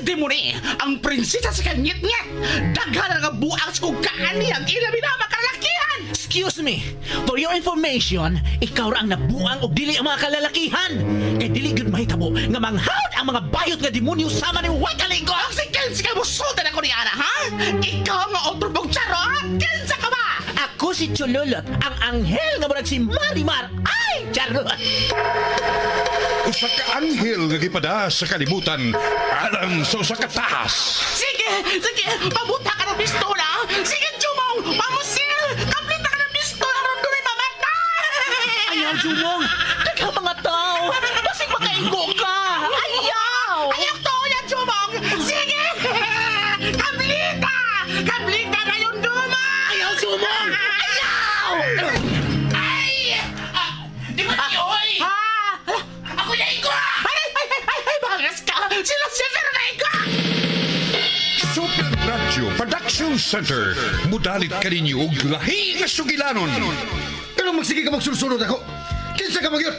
si Demone, ang prinsesa sa kanyit-nyet. Daghan nga buang sa kong kaaniyang ilabi na makalakihan. Excuse me, for your information, ikaw ra ang nabuang og dili ang mga kalalakihan. Kay dili gyud mahitabo nga manghawd ang mga bayot nga demonyo sama ni way kalingo. Ang si Kensi ka musultan ako ni Ana, ha? Ikaw nga otro mong charot? Kinsa ka ba? Ako si Chululot, ang anghel nga murag si Marimar. Ay, charot! Usa ka anghel nga gipada sa kalibutan alang sa usa ka tahas. Sige, sige, pabuta ka ng pistola. Sige, Jumong, pamusil, kaplita ka ng pistola aron dunay mamatay. Ayaw, Jumong! Daghang mga tao! Basig makaingo ka! Ayaw! Ayaw to, yan, Jumong! Sige! Kablita! Kablita na yung duma! Ayaw, Jumong! Ayaw! Ay! Di ba oy? Ha? Ako na ingo! Ay, ay, ay, ay, ay, bangas ka! Si Lucifer na ingo! Super Radio Production Center. Mudalit kaninyo og lahi nga sugilanon. Pero magsige ka magsulsunod ako. Kinsa ka magyot?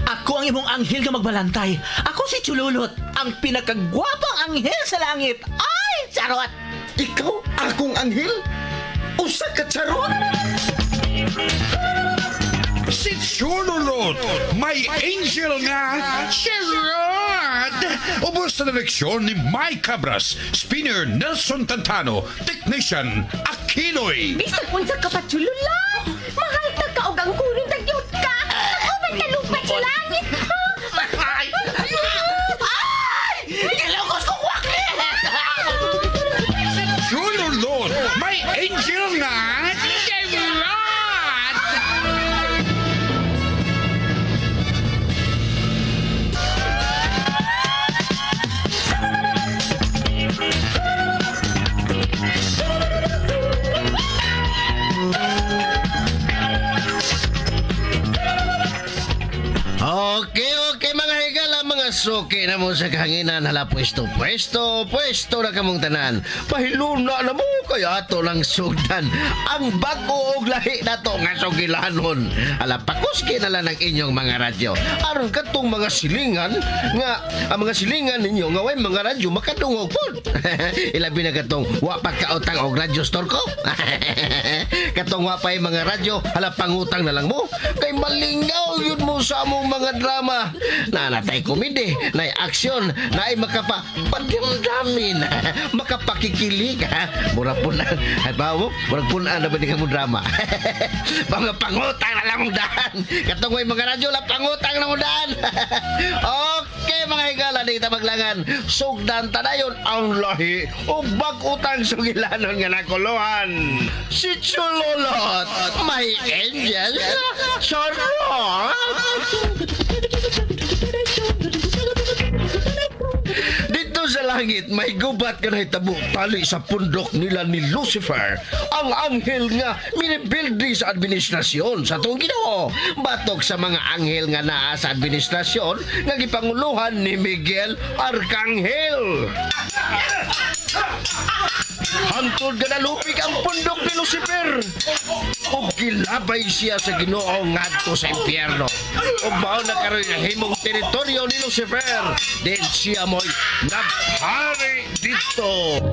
Ako ang imong anghel nga magbalantay. Ako si Chululot, ang pinakagwapang anghel sa langit. Ay, charot! Ikaw akong anghel? Usa ka charot? Si Chululot, may angel nga charot! Ubos sa direksyon ni Mike Cabras, spinner Nelson Tantano, technician Aquinoy. Bisag unsa ka pa, Chululot! Mahal ta ka og ang kuron tagyot ka! Uban ka lupat sa langit! Ay! Ay! Gilugos ko kwakli! Si Chululot, may angel nga charot! Okay, okay mga higala, mga suki na mo sa kahanginan. Hala, pwesto, pwesto, pwesto na kamong tanan. Pahiluna na mo kaya ato lang sugdan. Ang bago og lahi na to nga sugilanon. Hala, pakuski na lang ang inyong mga radyo. Aron katong mga silingan nga, ang mga silingan ninyo nga way mga radyo makadungog pod. Ilabi na katong wa pa kautang og radyo store ko. Katong wa pa mga radyo, hala pangutang na lang mo. Kay malingaw yun mo sa among mga drama. Nanatay komedi, nay aksyon, naay makapa padamdamin, makapakikilig. Mura po na, ay ba mo? Mura po na, na ba mo drama? Mga pangutang na lang mong daan. Katong may mga radyo, la pangutang na mong daan. Okay mga higala, di kita maglangan. Sugdan tanayon ang lahi o bag-utang sugilanon nga nakuluhan. Si Chulolot, may angel, charot! Dito sa langit, may gubat ka na hitabo tali sa pundok nila ni Lucifer, ang anghel nga minibildi sa administrasyon sa itong Ginoo. Batok sa mga anghel nga naa sa administrasyon nga gipanguluhan ni Miguel Arcangel. Hantod nga nalupig ang pundok ni Lucifer. Ug gilabay siya sa Ginoo ngadto sa impyerno. Ug mao na karon ang himong teritoryo ni Lucifer. Din siya mo'y naghari dito.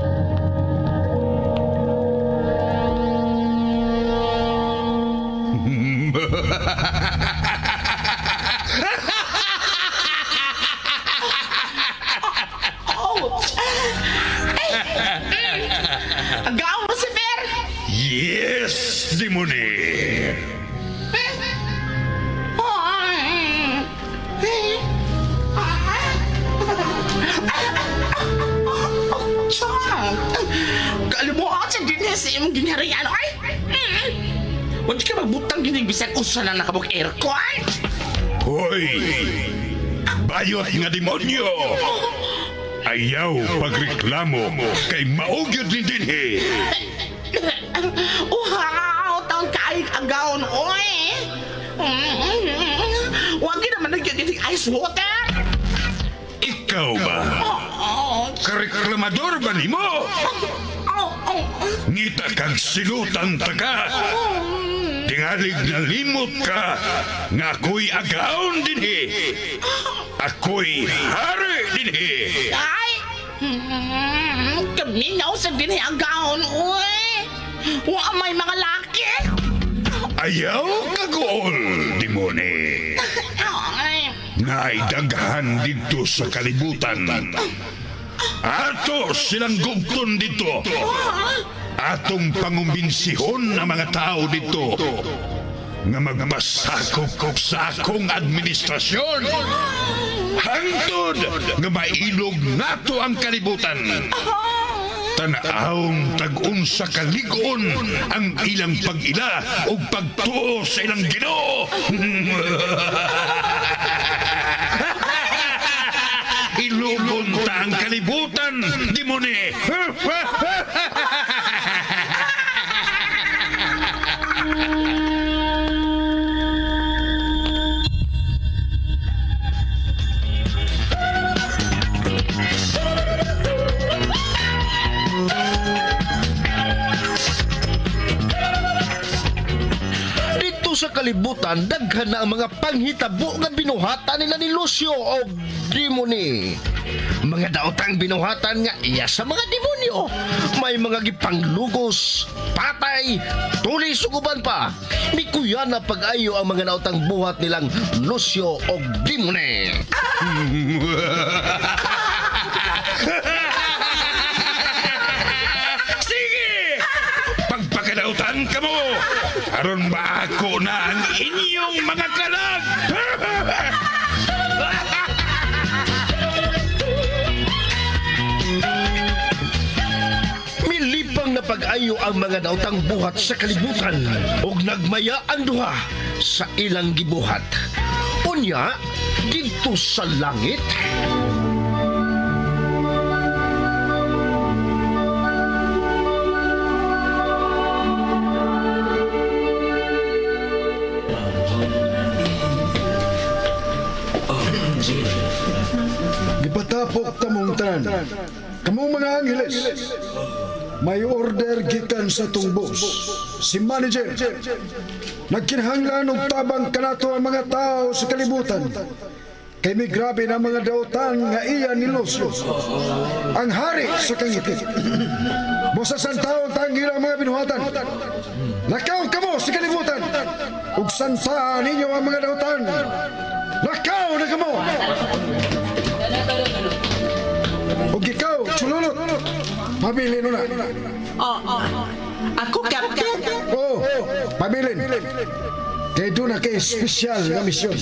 Agaw, Lucifer! Yes, demone! Kalimuot sa din sa imong ginharian, ay! Huwag ka magbutang ginig bisan usa na nakabok aircon! Hoy! Bayot nga demonyo! Ayaw pagreklamo kay maugyod ni dinhi. Wow! Taon kaayog agaon, oy! Huwag naman nagyag ice water! Ikaw ba? Kareklamador ba nimo? Ngita kag silutan ta ka. Tingalig na limot ka nga ako'y agaon dinhi. Ako'y hari dinhi. Ay! Kaminaw sa dinhi agaon, uy. Wa may mga laki. Ayaw kagool, demone. Naidaghan dito sa kalibutan. Ato silang gugton dito. Atong pangumbensihon ang mga tao dito nga magpasakop sa akong administrasyon. Hangtod nga mailog nato ang kalibutan. Tanawong tag-unsa kalig-on ang ilang pag-ila o pagtuo sa ilang Ginoo. Ilugon ta ang kalibutan, demone. Dito sa kalibutan, daghan na ang mga panghitabo nga binuhatan nila ni Lucio o demone. Mga daotang binuhatan nga iya sa mga demonyo. May mga gipanglugos, patay, tulis ug uban pa. Mikuya na pag-ayo ang mga nautang buhat nilang Lucio o demone. Sige! Pagpakadautan ka mo! Aron maako na ang inyong mga kalag! Milipang na pag-ayo ang mga daotang buhat sa kalibutan ug nagmaya ang duha sa ilang gibuhat. Unya, didto sa langit, Gipatapok tamong tanan. Kamong mga angeles, may order gikan sa tong boss, si manager. Nagkinahanglan og tabang kanato ang mga tao sa kalibutan. Kay may grabe na mga dautan nga iya ni Lucio. Ang hari sa kangiti. Busa sa taon tanggila ang mga binuhatan. Lakaw kamo sa kalibutan. Ug santaan ninyo ang mga dautan. Lakaw na kamo. Ug ikaw, Chululot, pabilin na. Ako, Captain. Oo, pabilin. Kay doon na kay espesyal nga misyon.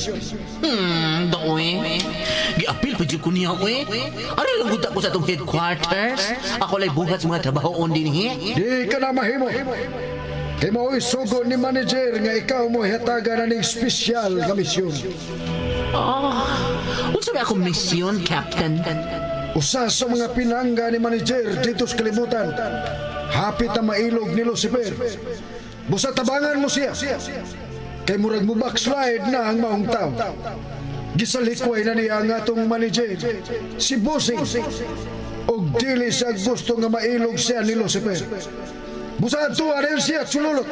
Doy. Giapil pa dyan ko niya, oy. Ari lang gud ko sa atong headquarters. Ako lay buhat sa mga trabahoon dinhi. Di ka na mahimo. Kay mao'y sugo ni manager nga ikaw mo hatagan na ning espesyal nga misyon. Unsa may akong misyon, Captain? Usa sa mga pinangga ni manager dito sa kalibutan. Hapit na mailog ni Lucifer. Busa tabangan mo siya. Kay murag mo backslide na ang maong tao. Gisalikway na niya ang atong manager, si Busing. Og dili siya gusto nga mailog siya ni Lucifer. Busa adtuan rin siya sululot.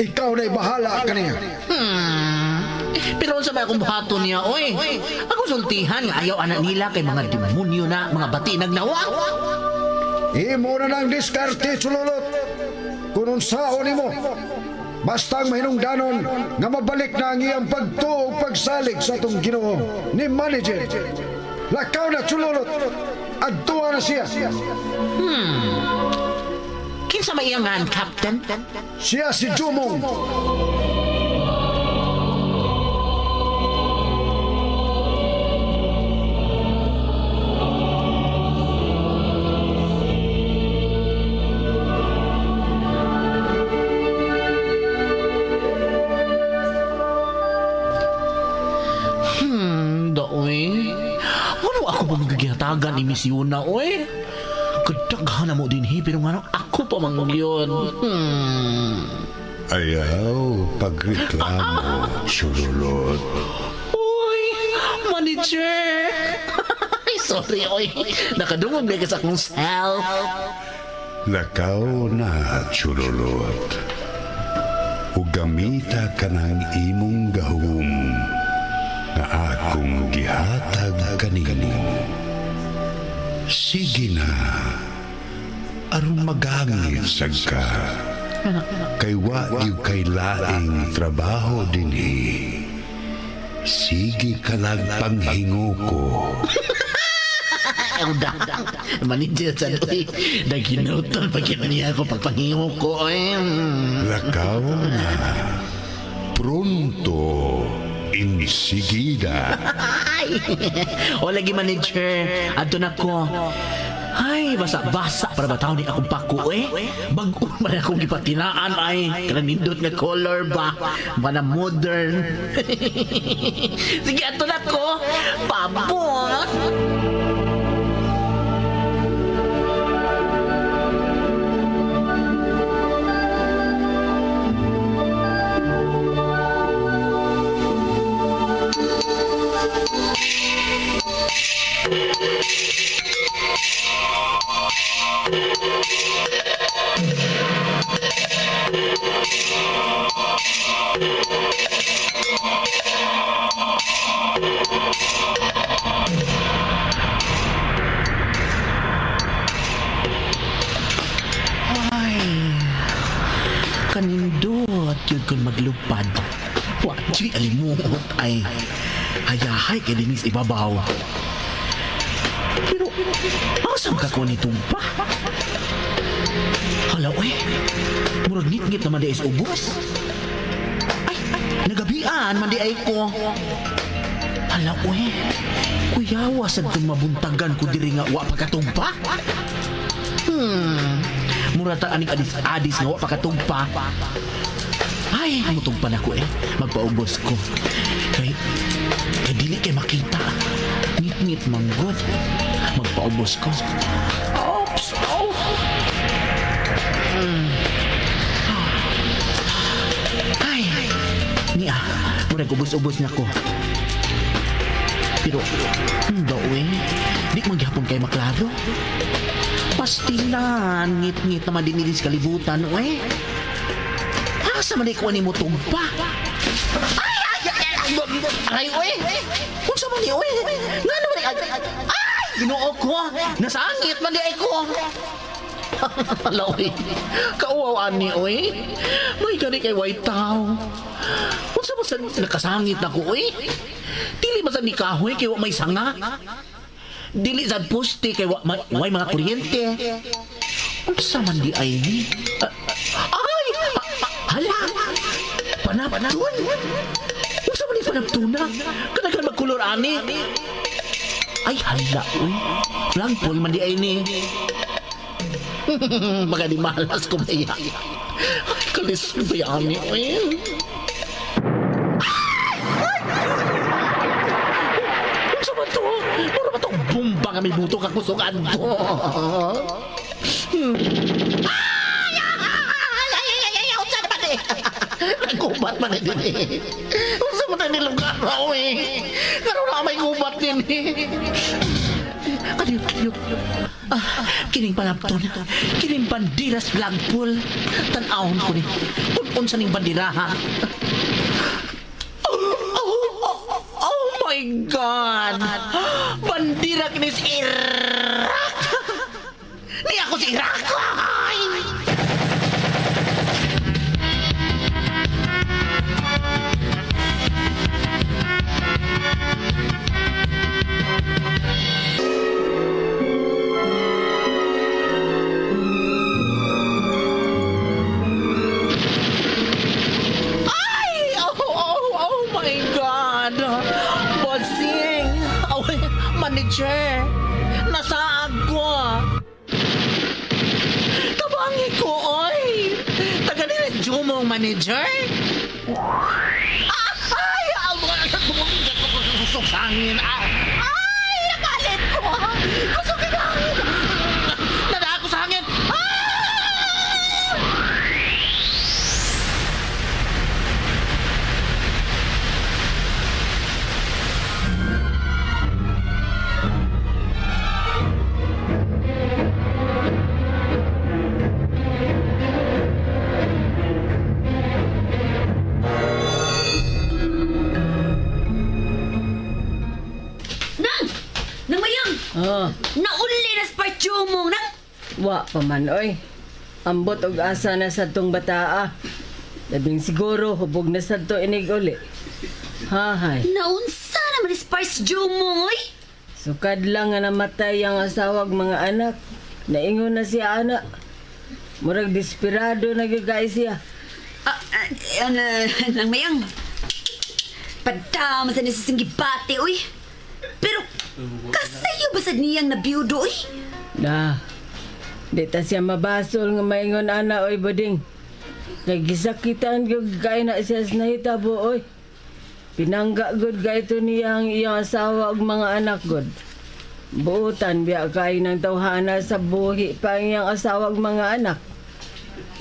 Ikaw na'y bahala kaniya. Pero unsa may akong buhaton niya, oy? Ako sultihan nga ayaw anak nila kay mga demonyo na, mga bati nagnawa. Imo na ng diskarte, sululot. Kung unsaon nimo, basta ang mahinungdanon nga mabalik na ang iyang pagtuo ug pagsalig sa atong Ginoo ni manager. Lakaw na, sululot. Adtuan na siya. Kinsa may iyangan, Captain? Siya si Jumong. Doy. Ano ako pa magagihatagan ni Miss Yuna, oy? Kadaghan na mo din, he, pero nga ako pa mangyon. Ayaw pagreklamo, Chululot. Uy, manager! Ay, sorry, oy. Nakadungog na ka sa akong self. Lakaw na, Chululot. Ug gamita ka ng imong gahom nga akong gihatag kanimo. Sige na. Aron magamit sad ka. Kay wa gyud kay laing trabaho dinhi. Sige kalag panghingo ko. Uda. Manager sa uy. Naginutan pag niya ako pagpanghingo ko. Eh. Lakaw na. Pronto. Insigida. Ay! O lagi manager, adto na ko. Ay, basa-basa para ba ni akong pako eh. Bago man akong gipatinaan ay. Kanang nindot nga color ba? Mana modern. Sige, adto na ko. Pabot! Ay, kanindot yun kung maglupad. Wa, di alimuot ay hayahay kay dinis ibabaw. Pero, asa makakuha nitong pa? Hala, uy. Murag ngit-ngit naman di ay sa ubos. Ay, nagabian man di ay ko. Hala, uy. Kuyawa sad kung mabuntagan ko diri nga wa pagkatugpa. Mura ta aning adis-adis nga wa pagkatugpa. Ay, mutugpa na ko eh. Magpaubos ko. Kay dili kay makita. Ngit-ngit manggod. Magpaubos ko. Oops! Oh! Ay! Niya, murag ubos-ubos na ko. Pero, daw eh. Di maghapon kay maklaro. Pastilan, ngit-ngit naman din sa kalibutan, eh. Asa man ikuha ni mo tugpa? Ay, ay, ay, ay, aray, oy! Unsa man ni, oy? Nga naman ni, ay, Ginoo ko! Nasangit man di ay ko! Hala, oy. Kauaw ani, oy. May gani kay white tao. Unsa man sa nakasangit na ko, oy? Dili man sa ni kahoy kay wa may sanga. Dili sa poste kay wa may mga kuryente. Unsa man di ay ni? Ay! Hala! Panaptun! Unsa man ni panaptuna? Kanagan magkulor ani. Ay, hala, uy. Flagpole man di ay ni. Baka di malas ko maya. Ay, kalisod ba yan ni, uy? Unsa man to? Mura ba itong bomba nga may buto ka kusugan to? Ay! Ay! Ay! Ay! Ay! Unsa naman eh? Nagkubat man eh din eh. Unsa man ni lugar na, uy? Karoon na may gubat din eh. Kadiyot, kadiyot. Ah, kining panapton. Kining bandiras flagpole. Tan-awon ko ni. Kung unsa ning bandira, ha? Oh, oh, oh my God! Bandira kinis Iraq! Ni ako si Iraq! Ay! Ay! Oh, oh, oh my God! Bossing! Oh, manager! Nasaag ko! Tabangi ko, oy! Taga ni Jumong manager? Ah, ay! Kusog sa hangin! Ay! Nakalit ko! Kusog sa hangin! Nada ako sa hangin! Ah! Oh. Nauli na sa partyumong nang. Wa pa man, oy. Ambot og asa na sa tong bataa. Labing siguro, hubog na sa to inig uli. Hahay. Naunsa naman is Pars Jumong, oy. Sukad lang nga namatay ang asawag mga anak. Naingon na siya, ana. Murag desperado na gyud kay siya. Nang mayang. Padama sa nisising gibati, oy. Pero, kasayo ba sa niyang nabiyudo, oy? Na, di ta siya mabasol nga maingon, ana, oy, buding. Kay gisakitan gyud kay na siya sa nahitabo, oy. Pinangga gud kay ito niya ang iyang asawa ug mga anak gud. Buutan biya kay ng tawhana sa buhi pa ang iyang asawa ug mga anak.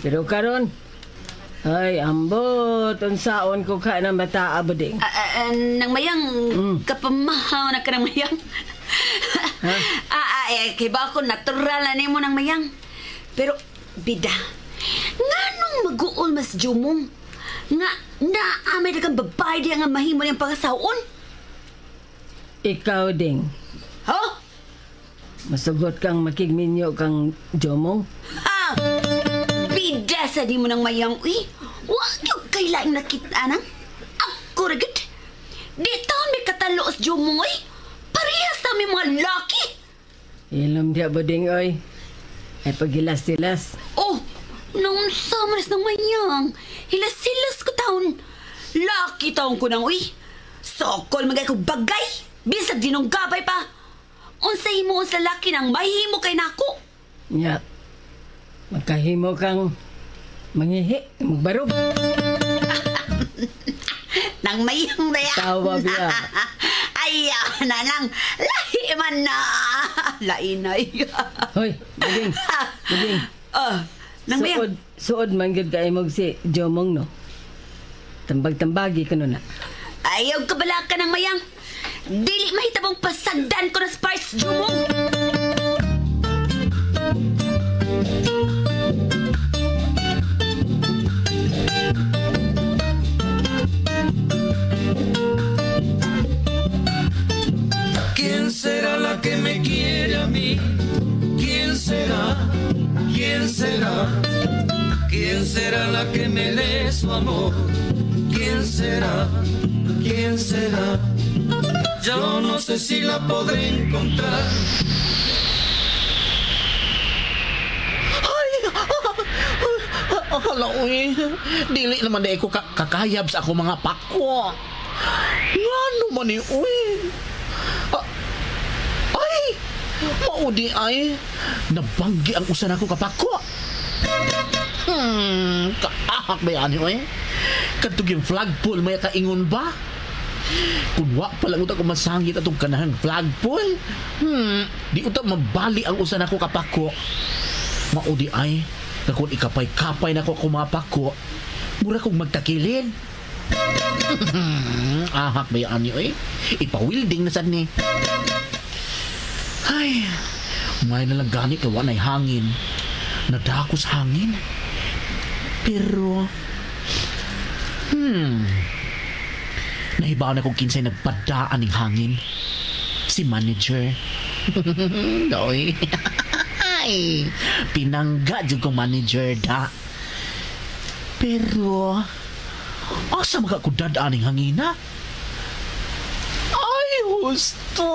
Pero karon, ay, ambot, unsaon ko ka ng bata, buding. Nang mayang, kapamahaw na ka ng mayang. Kay ba ako natural na nimo ng mayang. Pero, bida, nganong mag-uol mas Jumong? Nga, naamay na kang babae diya nga mahimo niyang pangasaon? Ikaw, ding. Ha? Masugot kang makigminyo kang Jumong? Ah! Bida sa di mo ng mayang, uy. Wa yung kailaing nakita nang. Ako ragad. Di taon may katalo sa Jumong, uy. Parehas na may mga laki. Ilom diya ba ding, oy. Ay pagilas-silas. Oh, nung samaras ng mayang. Hilas-silas ko taon. Laki taon ko nang, uy. Sokol magay ko bagay. Bisag dinong gabay pa. Unsay mo sa laki nang mahimo kay nako. Nya. Magkahimo kang mangihi, magbarog. Nang mayang na yan. Tawa biya. Ay, na lang. Lahi man na. Lahi na. Hoy, buding. Buding. Nang mayang. Suod man gyud kay mog si Jomong, no? Tambag-tambagi kuno na. Ayaw kabala ka ng mayang. Dili mahitabong pasagdan ko na Sparks Jumong. ¿Quién será la que me quiere a mí? ¿Quién será? ¿Quién será? ¿Quién será la que me dé su amor? ¿Quién será? ¿Quién será? Yo no sé si la podré encontrar. Ay! Hala, uy. Dili naman na ko kakayab sa ako mga pako. Ngano man ni, uy. Ay! Maudi ay. Nabanggi ang usan ako kapako. Kaahak ba yan, uy? Kadtog yung flagpole may kaingon ba? Kung wa pa lang uta ko masangit atong kanahang flagpole, di uta mabali ang usan ako kapako. Maudi ay, na kung ikapay-kapay na ko kumapako, mura kong magtakilid. Ahak ba yan, uy? Ipawilding na sad ni. Ay, may nalang gani ka wa na'y hangin. Nadakos hangin. Pero, nahibaw na kung kinsay nagpadaan ng hangin. Si manager. Doy. Ay, pinangga dyan kong manager da. Pero, asa makakudadaan ng hangina? Ay, husto.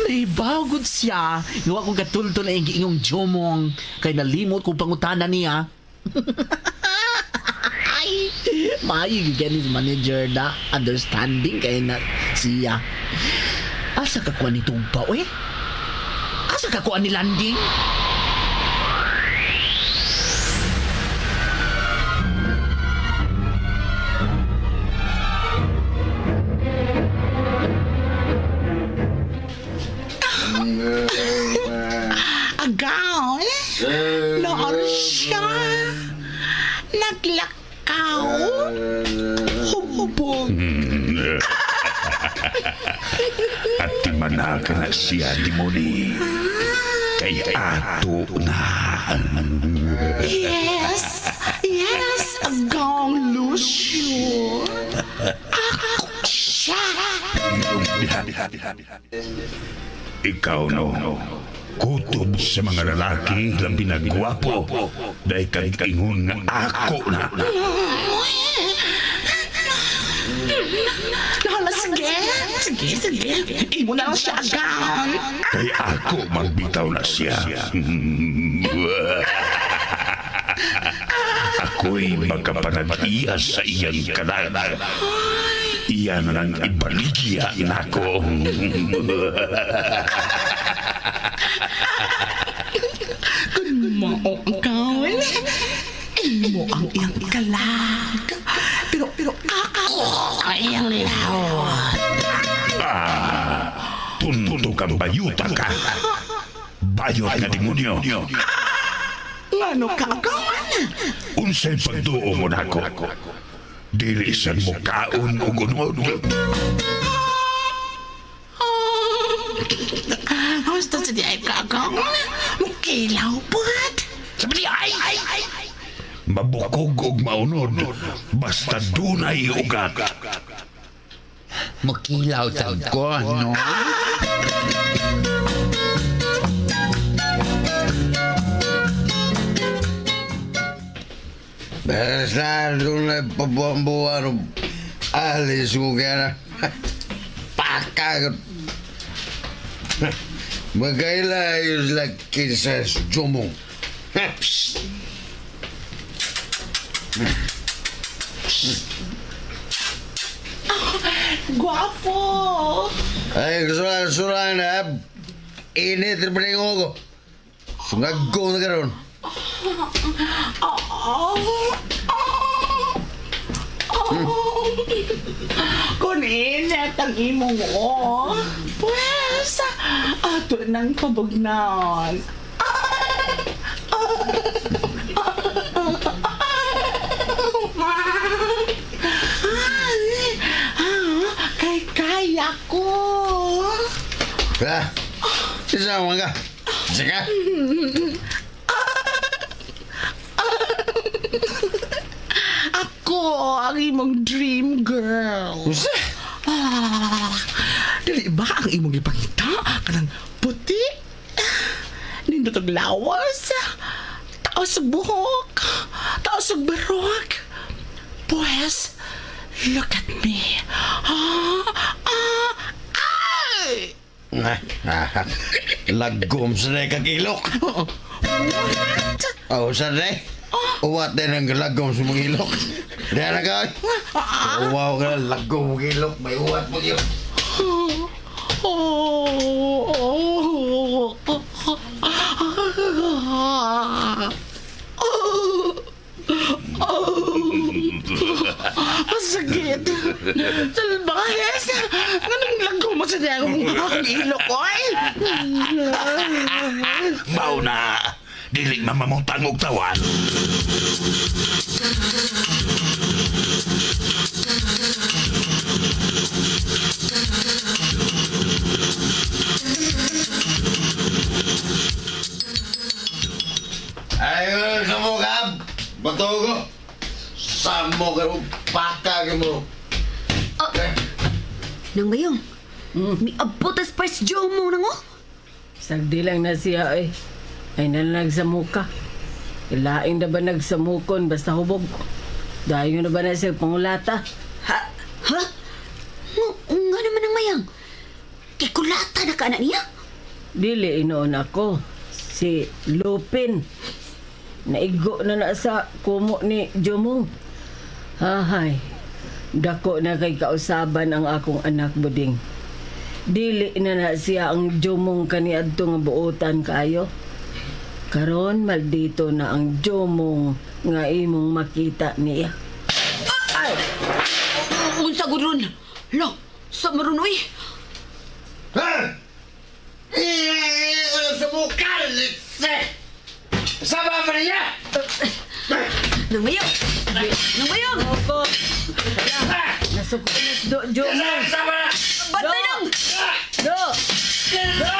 Nahibagod siya. Gawa kong katultol na ingong Jomong. Kay nalimot kong pangutana niya. Ay, maayo yung ganis manager na understanding kay na siya. Asa ka kuha ni Tugpa, eh? Asa ka kuha ni Landing? Agaw, Noor siya. Naglakaw. Hubog. At timanaka na siya, demoni. Kay ato na. Yes. Yes, Agaw Lucio. Ako siya. Ikaw no. Kutob sa mga lalaki lang pinagwapo. Dahil kag ingon nga ako na. Lola, sige. Sige, sige. Imo na lang siya agan. Kay ako magbitaw na siya. Ako'y magkapanag-iya sa iyang kalag. Iya na lang ibaligya nako. Kun mao ang kaon, imo ang iyang kalag. Pero ako ang iyang lawon. Ah, tunto kang bayuta ka. Bayot nga demonyo. Ngano ka kaon? Unsay pagduo mo nako? Dili sad mo kaon og unod. Gusto sa di ay kakaon? Mukilaw pod. Sabi di ay! Mabukog og maunod basta dunay ugat. Mukilaw sad ko, no? Basta doon na pabuang-buwan alis ko kaya na pakagod. Magkaila ayos laki sa jumong. Guwapo! Ay, surang na. Init na pa ko. Sungag ko na karon. Kung init ang imong o, pues, ato nang pabugnaon. Ay, kay kaya ko. Ha? Isama ka. Sige. Ako ang imong dream girl. Usa? Dili ba ang imong gipangita? Kanang puti? Nindot og lawas? Taas og buhok? Taas og barok? Pues, look at me. Ay! Lagom sa na kakilok. What? Oh, sa na. Uwat din ang lagom sa mga ilok. Diyan na ka. Uwaw ka lagom mga ilok. May uwat mo yun. Masakit. Salbahes. Anong lagom mo sa akong ilok, oy? Mao na. Dili mamamutang og tawan. Ay, sa mo ka. Bato ko. Samo ka paka mo. Nang mayong, may abot as pars Jomo nang oh. Sagdi lang na siya eh. Ay nalang nagsamuka. Ilain na ba nagsamukon basta hubog. Dayon na ba na siya pangulata? Ha? Ha? Nga naman ang mayang. Kikulata na ka na niya? Dili inoon ako. Si Lupin. Naigo na na sa kumo ni Jomong. Hahay. Dako na kay kausaban ang akong anak buding. Dili na na siya ang Jomong kaniadto nga buotan kaayo. Karon maldito na ang Jomong nga imong makita niya. Ay! Unsa gud ron? Lo, sa maron uy. Ha? Iya, sa mukha. Sama pa niya? Nang mayong! Nang mayong! Opo. Nasuko na do Jomong. Sama na! Bantay nang! Do! Do!